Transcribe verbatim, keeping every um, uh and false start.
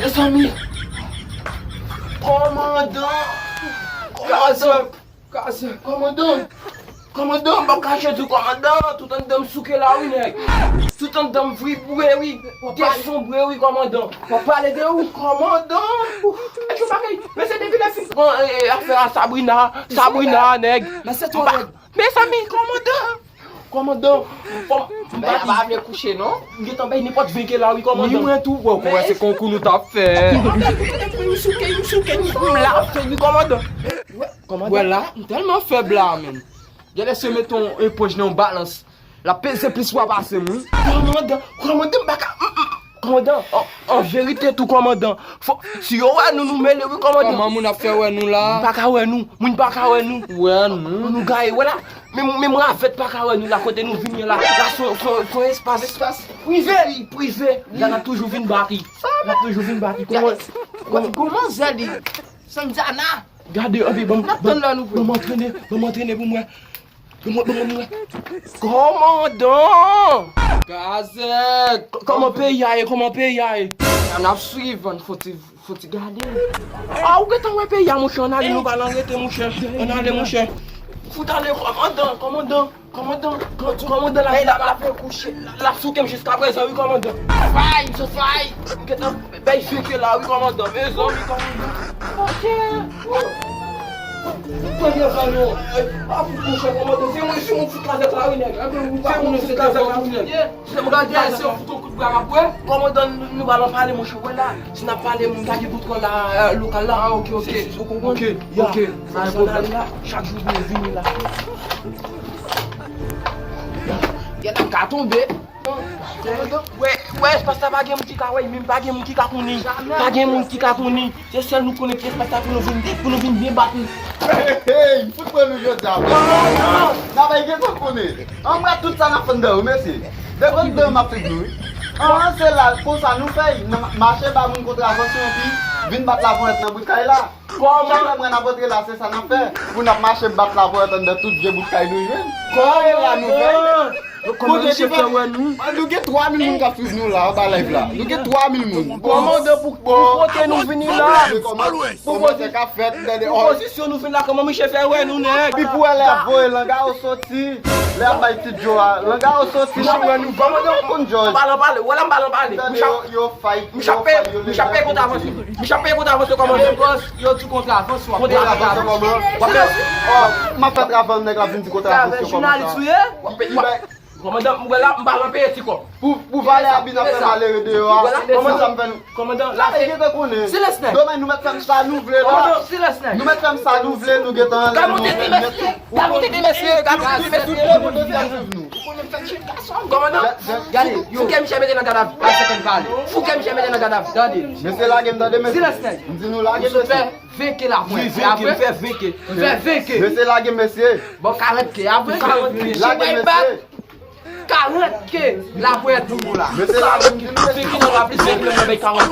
Mezanmi. Kòmandan. Kòmandan. Kazèk, kòmandan, kòmandan, m p ap kache di w, kòmandan, tout anndan m souke la wi, nèg. Tout anndan m vibre wi, desonbre wi, kòmandan. W ap pale de ou? Kòmandan. Èske w pa gen, men se depi lè fin pran, e, e, afè a Sabrina, Sabrina, nèg. Men se twò nèg. Mezanmi, kòmandan. Kòmandan, fò m, m pa vle kouche, non. M gentan bay nenpòt ven ke la wi, kòmandan. Wi, mwen tou, wè, w wè se konkou nou t ap fè. Kòmandan, m souke, m souke, m la fè wi, kòmandan. Kòmandan. Wè la, m tèlman fèb la, menm. Genlè si yo mete yon eponj nan yon balans, l ap peze plis pwa pase m, wi. Kòmandan, kòmandan, m pa ka, mm, mm. Kòmandan, an, an verite tou, kòmandan. Fò, si yo wè nou, nou mele, wi, kòmandan. Kòman moun ap fè wè nou la? Moun pa ka wè nou, moun pa ka wè nou. Wè nou. Nou gaye, wè la. Men, men mwen avèt pa ka wè nou la, kote nou vin ye la. La, se yon, se yon, se yon espas. Espas prive. Prive. La, n ap toujou vin bati. N ap toujou vin bati. Kòman, kòman, kòman zè li? Sanzana. Gade, anvi, ban m, ban m antrene, ban m antrene pou mwen. Ban m, ban m, ban m. Kòmandan! Kazèk! K-, kòman peyi a ye? Kòman peyi a ye? N ap swiv, ann fon ti, fon ti gade. A, ou gentan wè peyi a, monchè, ann ale, nou pa nan rete, monchè. Ann ale, monchè. Fout ale, kòmandan, kòmandan. Kòmandan, kò-, kòmandan la, la, la, la, la souke m jiskaprezan, wi, kòmandan. Fay, m sot fay. M gentan bay feke la, wi, kòmandan. Mezanmi, kòmandan. Ok. Premye zòn yo. A, pou monchè, kòmandan. Se mwen, se mwen fout kazèk la, wi, nèg. Se mwen fout kazèk la, wi, nèg. Se mwen gade, se yon fout kout bra m ap bwè. Kòmandan, nou, nou pa nan pale, monchè, wè la. Si n ap pale, moun gade boutwè la, e, lokal la. A, ok, ok. Ou konprann? Ok, ok. Pa gen pwoblèm. Chak jou vini, vini la. Gèt ap ka tonbe. Wè, wè, espas la pa gen moun ki ka wè, menm pa gen moun ki ka konnen. Pa gen moun ki ka konnen. Se sèl nou konnen ki espas la pou nou vin, pou nou vin byen bat li. Hey, hey, fout pran nou jodi a. N a bay gentan konnen. Anmwey tout sa n ap fè anndan yo, mesye. Depi anndan yo m ap swiv nou, wi. An, se la, konsa nou fè, n a mache ba moun kontravansyon, epi vin bat laponyèt nan bout kay la. Kòman? Chak lè mwen n ap antre la, se sa n ap fè. Pou n ap mache bat laponyèt anndan tout vye bout kay nou jwenn. Kòman? Se la nou fè. Kòman misye fè wè nou? Nou gen twa mil moun k ap swiv nou la, anba live la. Nou gen twa mil moun. Kòmandan, pou, pou kote nou vini la? Kòman sa ka fèt, tande, pou pozisyon nou vin la, kòman misye fè wè nou, nèg? Epi pou wè lè y ap voye langa yo soti, lè y ap bay ti djo a, langa yo soti, misye wè nou. Kòmandan, konn jòj. Anba l, anba l, wè la, anba l, anba l. Tande, yo, yo fight, yo fight, yo leve. Misye ap peye kontravansyon. Misye ap peye kontravansyon, kòmandan. Bòs, yo di kontravansyon, w ap peye kontravansyon. Kontravansyon kòman? W ap peye. Oh, m ap fè travay, nèg la vin di kontravansyon kòman sa? Jounalis ou ye? W ap peye. Kòmandan, m wè la, m pa nan peye ti kòb. Pou, pou valè abi n ap fè malere deyò a, kòmandan, sa m fè nou. Kòmandan, la, e gentan konnen. Silans nèg. Domèn nou mèt fè m sa nou vle la. Kòmandan, silans nèg. Nou mèt fè m sa nou vle, nou gentan anlè nou. Gade yon tete mesye, gade yon tete mesye, gade yon tete mesye. Kòmandan, gade, fouke misye mete nan gadavi. Fouke misye mete nan gadavi, gade. Mesye lage m tande mesye. Silans nèg. M di nou lage mesye. Veke la pwent. Veke, fè veke. Fè veke. Mesye lage mesye. Bon, karant ke, apre karant ke. Lage mesye. Karant ke la pwent. Mesye lage m di nou mesye. Veke nan la plis veke nan bay karant.